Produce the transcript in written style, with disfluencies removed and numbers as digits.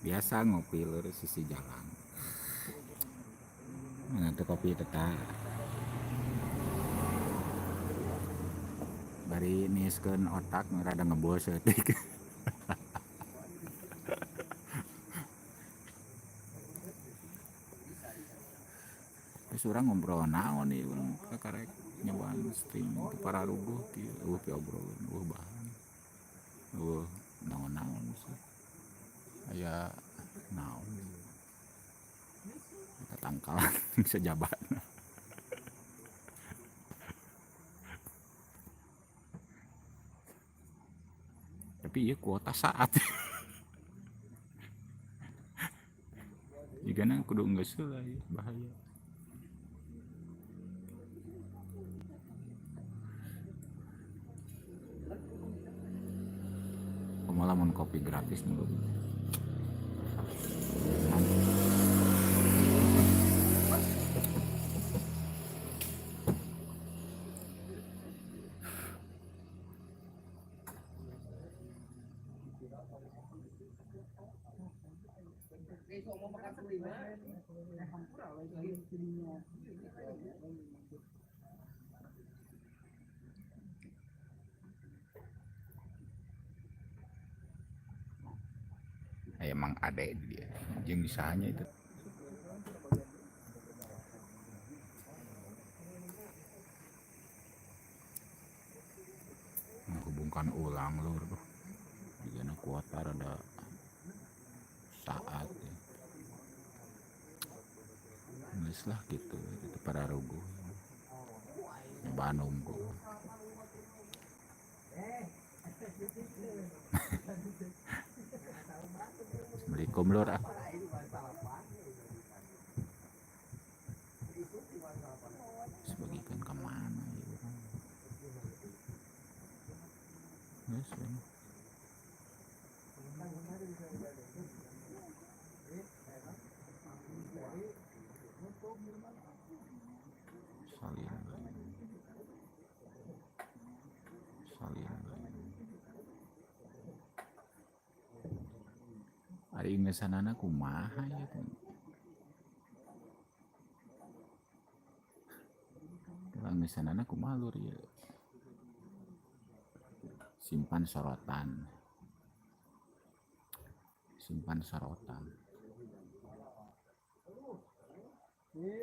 Biasa ngopi lur sisi jalan. Mana tuh kopi tetap. Bari niiskeun otak rada ngebul saeutik. Terus urang ngobrol naon ieu, urang kakarek nyobaan stream teu pararuguh kieu, euweuh piobroleun, euweuh bahan. Euweuh naon-naon sih. Aya naon tatangkalan sajabana. Tapi ieu kuota saat. Jigana kudu geus heula ieu bahaya. Kumaha lamun kopi gratis mah. Emang ade dia jeung sahanya itu. Menghubungkan ulang lur, jigana kuota rada saat ya. Geus lah gitu, itu pararuguh. Nyobaan unggul. Assalamualaikum lur ah. Sebagikan kemana ya urang? Geus we. Salin lagi. Salin lagi. Ari ngesanana kumaha ya teh? Ngesanana kumaha lur ieu? Simpan sorotan. Simpan sorotan.